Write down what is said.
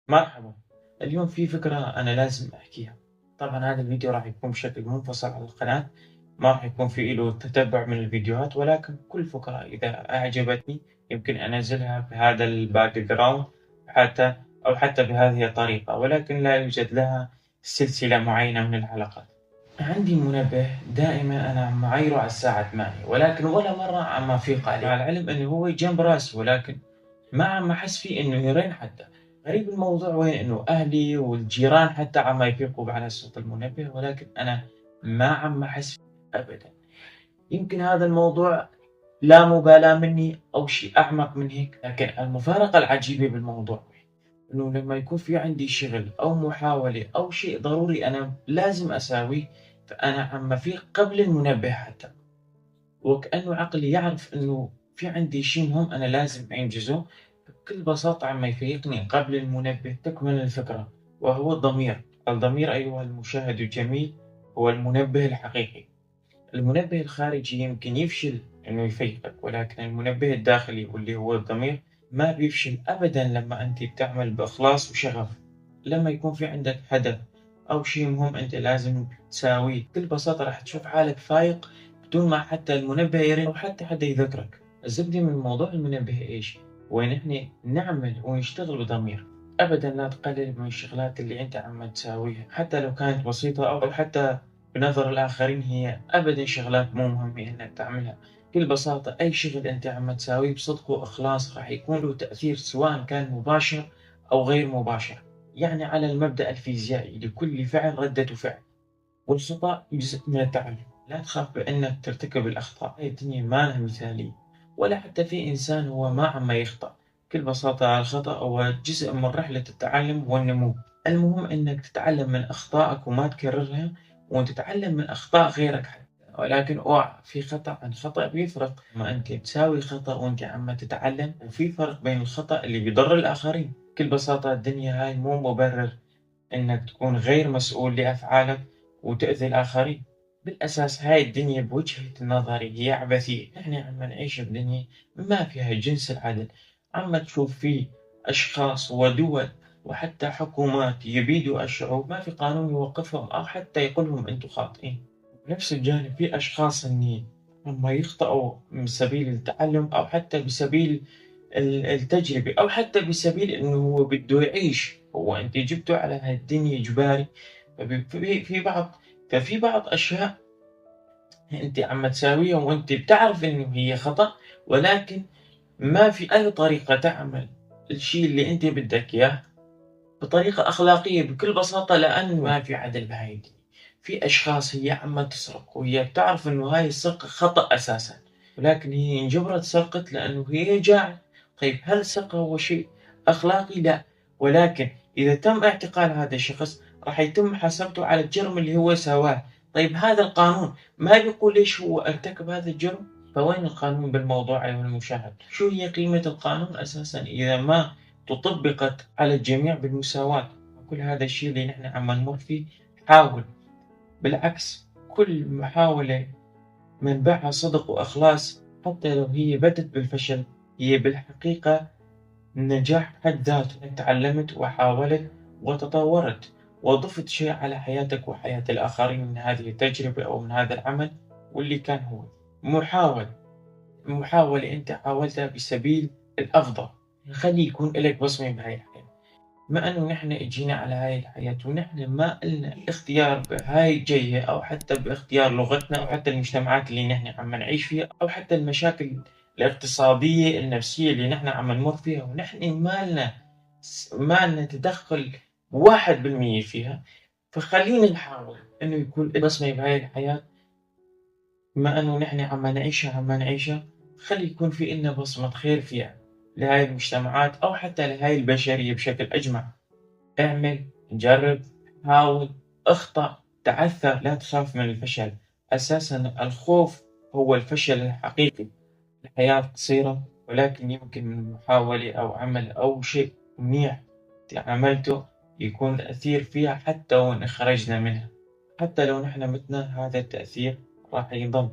مرحبا. اليوم في فكرة أنا لازم أحكيها. طبعا هذا الفيديو راح يكون بشكل منفصل على القناة، ما راح يكون في له تتبع من الفيديوهات، ولكن كل فكرة إذا أعجبتني يمكن أنزلها بهذا ال background حتى أو حتى بهذه الطريقة، ولكن لا يوجد لها سلسلة معينة من الحلقات. عندي منبه دائما أنا عم أعيره على الساعة 8، ولكن ولا مرة عم أفيق عليه، مع العلم إنه هو جنب راسي، ولكن ما عم أحس فيه إنه يرن حتى. غريب الموضوع وين إنه أهلي والجيران حتى عم يفيقوا على صوت المنبه، ولكن أنا ما عم أحس فيه أبدا. يمكن هذا الموضوع لا مبالاة مني أو شيء أعمق من هيك، لكن المفارقة العجيبة بالموضوع إنه لما يكون في عندي شغل أو محاولة أو شيء ضروري أنا لازم أساويه، فأنا عم أفيق قبل المنبه حتى، وكأنه عقلي يعرف إنه في عندي شيء مهم أنا لازم أنجزه، بكل بساطة عم يفيقني قبل المنبه. تكمل الفكرة وهو الضمير. الضمير أيها المشاهد الجميل هو المنبه الحقيقي. المنبه الخارجي يمكن يفشل إنه يفيقك، ولكن المنبه الداخلي واللي هو الضمير ما بيفشل أبدا لما أنت بتعمل بإخلاص وشغف. لما يكون في عندك هدف أو شيء مهم أنت لازم تساويه، بكل بساطة راح تشوف حالك فايق بدون ما حتى المنبه يرن أو حتى حدا يذكرك. الزبدة من موضوع المنبه إيش؟ ونحن نعمل ونشتغل بضمير. أبدا لا تقلل من الشغلات اللي أنت عم تساويها، حتى لو كانت بسيطة أو حتى بنظر الآخرين هي أبدا شغلات مو مهمة إنك تعملها. بكل بساطة أي شغل أنت عم تساويه بصدق وإخلاص راح يكون له تأثير، سواء كان مباشر أو غير مباشر. يعني على المبدأ الفيزيائي لكل فعل ردة فعل، والخطأ جزء من التعلم. لا تخاف بأنك ترتكب الأخطاء، هاي الدنيا ما لها مثالية، ولا حتى في إنسان هو ما عم يخطأ. بكل بساطة الخطأ هو جزء من رحلة التعلم والنمو. المهم إنك تتعلم من أخطائك وما تكررها، وأنت تتعلم من أخطاء غيرك حتى. ولكن اوعى، في خطأ عن خطأ بيفرق. ما أنت بتساوي خطأ وأنت عم تتعلم، وفي فرق بين الخطأ اللي بيضر الآخرين. بكل بساطة الدنيا هاي مو مبرر إنك تكون غير مسؤول لأفعالك وتأذي الآخرين. بالأساس هاي الدنيا بوجهة نظري هي عبثية. نحن عم نعيش بدنيا ما فيها جنس العدل، عم تشوف فيه أشخاص ودول وحتى حكومات يبيدوا الشعوب، ما في قانون يوقفهم أو حتى يقولهم أنتم خاطئين. بنفس الجانب في أشخاص إني هم يخطئوا من سبيل التعلم أو حتى بسبيل التجربة أو حتى بسبيل إنه هو بده يعيش، هو أنت جبته على هالدنيا إجباري. ففي بعض أشياء أنت عم تساويها وأنت بتعرف إنه هي خطأ، ولكن ما في أي طريقة تعمل الشيء اللي أنت بدك إياه بطريقة أخلاقية بكل بساطة، لأنه ما في عدل بهاي الدنيا. في أشخاص هي عم تسرق وهي بتعرف إنه هاي السرقة خطأ أساسا، ولكن هي انجبرت سرقت لأنه هي جاعت. طيب هل السرقة هو شيء أخلاقي؟ لا، ولكن إذا تم اعتقال هذا الشخص راح يتم محاسبته على الجرم اللي هو سواه. طيب هذا القانون ما بيقول ليش هو ارتكب هذا الجرم؟ فوين القانون بالموضوع أيها المشاهد؟ شو هي قيمة القانون أساسا إذا ما تطبقت على الجميع بالمساواة؟ كل هذا الشيء اللي نحن عم نمر فيه حاول، بالعكس كل محاولة منبعها صدق وإخلاص حتى لو هي بدت بالفشل هي بالحقيقة نجاح بحد ذاته. أنت تعلمت وحاولت وتطورت وضفت شيء على حياتك وحياة الآخرين من هذه التجربة أو من هذا العمل، واللي كان هو محاولة أنت حاولتها بسبيل الأفضل. خلي يكون لك بصمة بهاي الحياة. ما أنه نحن اجينا على هاي الحياة ونحن ما لنا اختيار بهاي الجية أو حتى باختيار لغتنا أو حتى المجتمعات اللي نحن عم نعيش فيها أو حتى المشاكل الاقتصادية النفسية اللي نحن عم نمر فيها، ونحن ما لنا تدخل 1% فيها. فخلينا نحاول إنه يكون بصمة بهاي الحياة. بما أنه نحن عم نعيشها، خلي يكون في إلنا بصمة خير فيها لهاي المجتمعات أو حتى لهاي البشرية بشكل أجمع. اعمل، جرب، حاول، اخطأ، تعثر، لا تخاف من الفشل. أساسا الخوف هو الفشل الحقيقي. الحياة قصيرة، ولكن يمكن من محاولة أو عمل أو شيء منيح عملته يكون تأثير فيها حتى وإن خرجنا منها. حتى لو نحن متنا هذا التأثير راح ينضم.